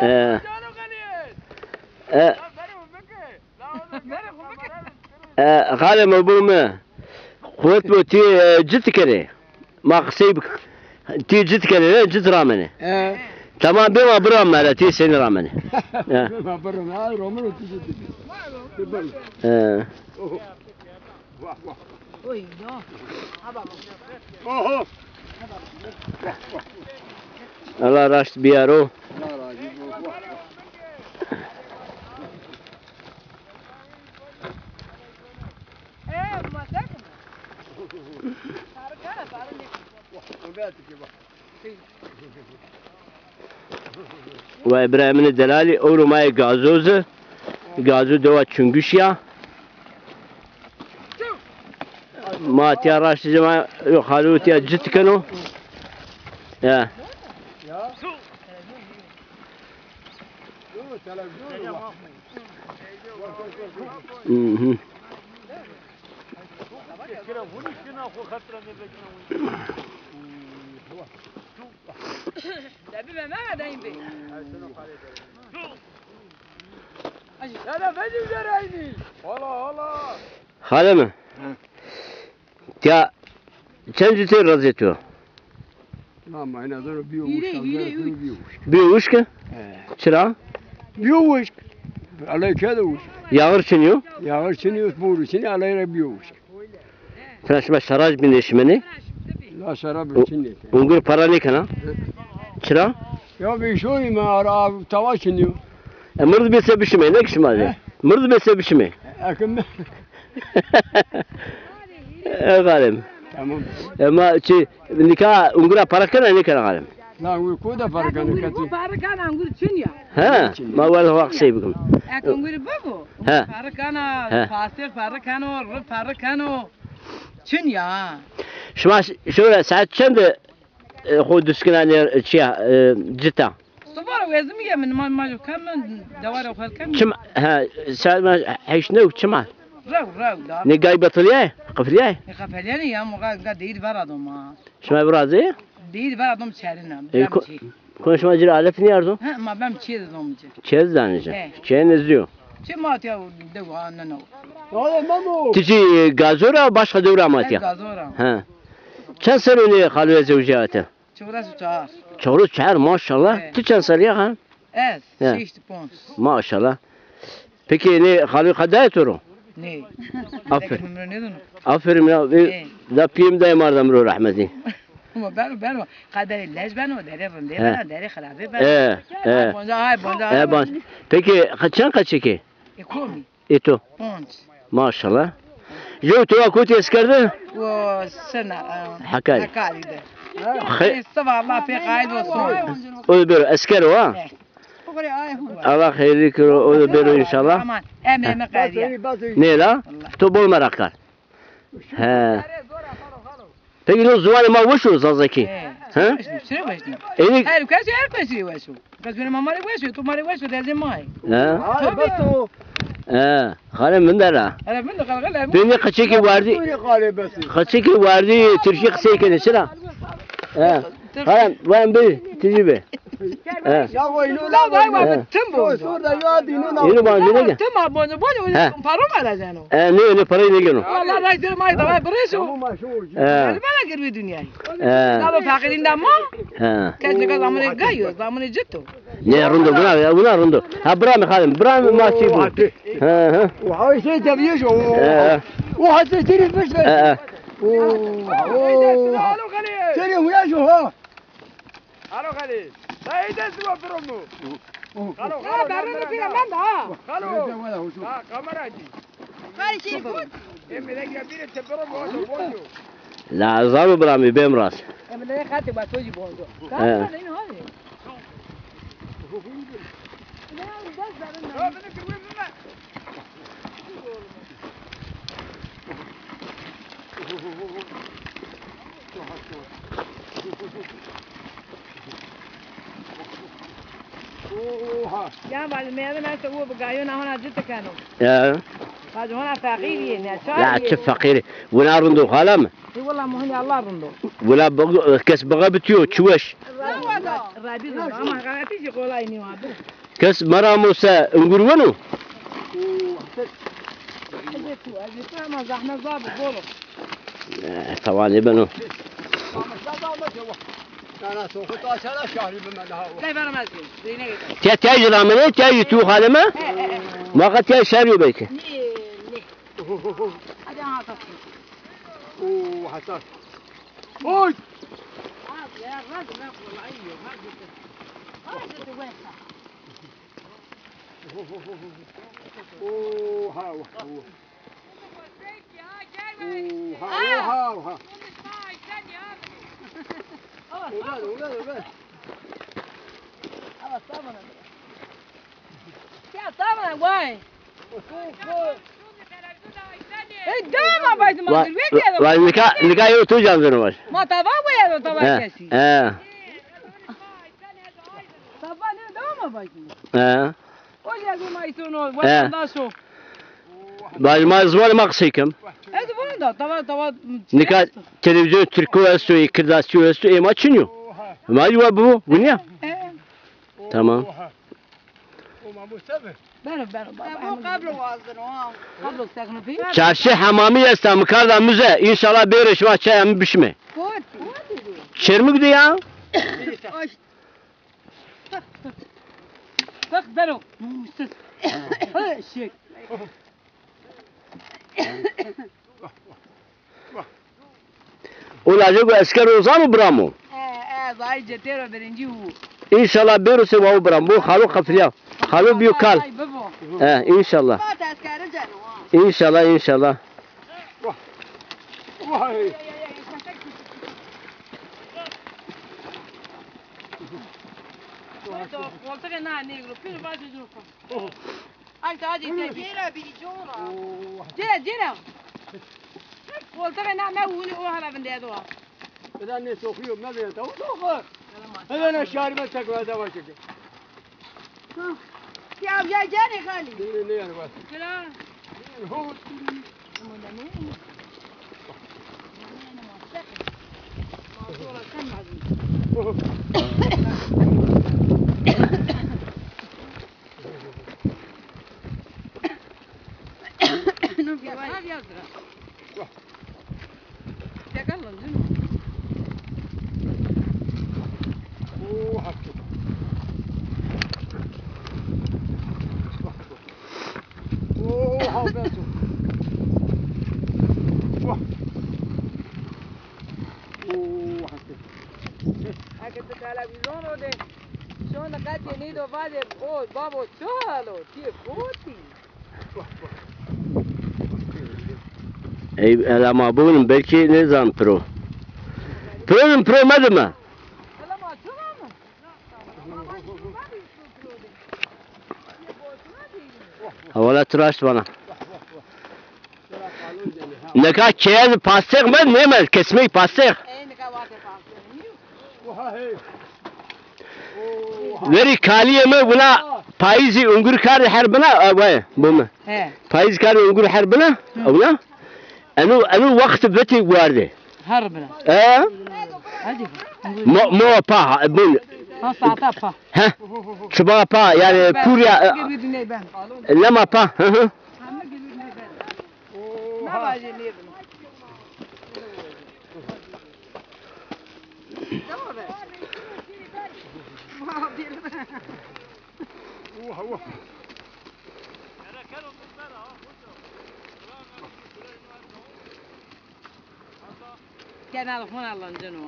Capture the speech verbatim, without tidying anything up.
E, e, e, xalê mi, bo mi. Quwet bo, ti, e, cit kenê. Ma qisey bik. Ti cit kenê, ne? Cit ramenê. E. Tamam, bê ma biram mera, ti senî ramenê. E. Ma biram, ha, romano ti cit. E. Oho. Allah raşt biyaro. Wa Îbrahîmînê delalî, ewro ma yê Gazoz ê. Gazo dewa Çunguşî ya. Ma tiya raştî zî ma yo xalo tiya cit keno. Ya. Hı hı. Xalê mi. Hı. Ya çend citê razê to? Na, ma ena zano biyo uşk, biyo uşk. Biyo uşk? He. Çira? Biyo uşk. Alay kede uşk. Yağır çinyo? Yağır çinyo, boru çinyo, alay ra biyo uşk. Tena şima şaraj bînê şimenê? La şarab çinê. Ungur para nêkena? Çira? Ya be şoyî ma ara tawa çinyo. E, mird bê se bişimê, ne ki şima de? He? Mird bê se bişimê. Ekim. E, xalê mi. Tamam. E, ma çi, nika ungura para kena, nêkena xalê mi? La ungur koda para kena, kati. Para kena, ungur çin ya. He, ma wela wa qisey bikim. Ek ungur bibo. He. Para kena, pasir para keno, ri para keno. Çin ya. Şima ş-, şewre saet çend e, xo duskina nê, çiya, e, cita? Sibara wezim ye min, ma, ma, kam min, dewara xo kam min. Çim, ha, saet ma heşt new çima? Rew, rew da. Ne gay batılya, qıflya? Ne qıflya ne ya, mo ga, ga değil ver adama. Şima virazê? Değil ver adam çerine. E, ko-, kon şima cira alet niyardo? Ha, ma bem çiye de domci. Çiye de danıcı. He. Çiye ne ziyo? Çi ma tiya de wa ne no. Ti çi Gazora, başka devra ma tiya? Gazora. Ha. Çend serrî ne xalûye zewjîyate? Çewres û çar. Çewres û çar, maşallah. Evet. Ti çend serrî ya ha? Ez, şeşt û ponc. Maşallah. Peki ne xalû qedayê to ro? Ne. Aferin. Peki numara ne dunu? Aferin ya. E, da piyê mi dayê mar da mi ro rehmetî. Ama beno, beno. Qederê lej beno, derê rindê beno, derê xirabê beno. E, e. Ay bonca, ay bonca. E, bonca. Peki çend qeçekê? E, komî. Ê to? Ponc. Maşallah. Jew to wa kotî esker de? O sena, e, Hekarî. Hekarî de. Xey- Ê, siva Allah pê qayîl olsun. O da bêro esker o ha? Evet. Allah xeyrlî kiro, o da bêro înşallah. Aman, em, em qediye. Nê la? Allah. To bol meraq kar. He. Peki no ziwanê ma weş o zazakî? He. He? Weş o, çira weş o. Ênî her kes, her kes weş o. Qezûnê ma ma rê weş o, to ma rê weş o, dezê ma yê. He? Tabii. He, xalê min de ra. Hele min de xalê, xalê min. Bê nê qeçekê wardî. Qeçekê wardî, tirkî qisey kenê, çira? He. Xalê, van bê, tijî bê. He. Ya vay, no la vay, vay, tim bo. Sor da ya di, no la. Yine ban, yine gel. Tim a, bonco, bonco, paro ma da zeno. E, ne, ne parayı ne geno. Allah razı olsun, ay da, vay, bireşo. E. Bana gir bir dünyayı. E. Nalo fakirin da ma. E. Kes ne kadar amre gayo, amre cito. Ne rundo, buna, buna rundo. Ha, bura mı halim, bura mı maçı bu? He, he. O ha şey tabii şu. E. O ha şey seni peşte. E, e. O, o. Seni uya şu ha. Alo Xalî. Dayê de siwa biro mu. Alo, alo, berrê mi pîra menda ha. Alo. Ha, kameracı. Xalî şey bu. E, melek ya biri te biro mu, o da boncu. La zaro bira mi bem ras. E, melek xatê ba to jî boncu. He. Ka ne hali? Ya, beni kırmızı mı? Oha. Ya bacı, meyve neyse, o bu gayo na hona cıtı keno. Ya. Bacı, hona fakir ye, ne çay. Ya ye. Çi fakiri? Wina rindo xala mi? E, wala muhuni Allah rindo. Wala kes bixe bitiyo, çi weş. Rebî zor ama heqeqetî jî qolay nîyo abi. Kes meramose ungur weno? Ez ê tu, ez ê tu ama zehmet zaf bol o. Eh, tawanê beno. Te, te jî ramene, te jî tu xaleme? Maqa te şerî belki. Nê, nê. Hadi ha, tatlı. Oo, Hasan. Oy! Oo, ha, ha, ha. Oo, ha, ha, ha. Ömer, Ömer, Ömer. Ya, tamam, vay. Ey, dama başım ağrıyor. Vay, vay, nika, nika yo tu can zeno baş. Ma tava koyalım, tava kesi. He. Tava ne, dama başım? He. O ya, bu ma isono, vatandaş o. Baş ma zıvan ma qisey kim. Ez bunu da, tava, tava. Nika televizyon Türkü esto, Kırdaşçı esto, ema çinyo. Ma yuva bu, bu ne? He. Tamam. O ma bu tabii. Beno, beno, baba. Bu kablo wazdin o. Kablo teknoloji. Çarşî hemamî esta, mi karda muze. Înşallah bêro şima çay hemî bişime. Kot. Çermik de ya. Bak, beno. Namussuz. Ha, şey. O lajê go esker o zano biramo. E, e, zayî cetêro birincî û. Înşallah bêro se wawo biramo. Bo xalo qefilya. Xalo biyo kal. Ay, bibo. E, înşallah. Bat eskeri ceno ha. Înşallah, înşallah. Vay. Koltuğu ne, negro? Pir bazı. Ay, sadece tek. Cêra bî cora. Cêra, cêra. Koltuğu ne, me wili o hala vinde do. Bida ne sokuyor, me bida o sokuyor. Hemen aşağı ben tekrar da başlayacağım. Ya, ya, gel, gel. Ne, ne yani bak. Gel. Oha, Beto. Wah. Oo, hake. Hake tu televîzyon o de. Şonde qetî nîdo vade, o babo, çi hal o? Ti kotî? Ey, ela ma bûn, belkî nêzan piro. Piro, piro medime. Ela ma çi var mı? Hewala tu raşt vana. Nika keye zî pastex me nême, kesmey pastex. Verî kalîyê mi wina payîzî ungur kardî her bina, e, we, bu mi. He. Payîz kardî ungur her bina, wina. Eno, eno wext vetî werdê. Her bira. E? Hadi. Mo, mo pa, bun. Ha, saata pa. He. Çıba pa, yani purya, e, lema pa. Hı hı. Kenal xo na lanceno.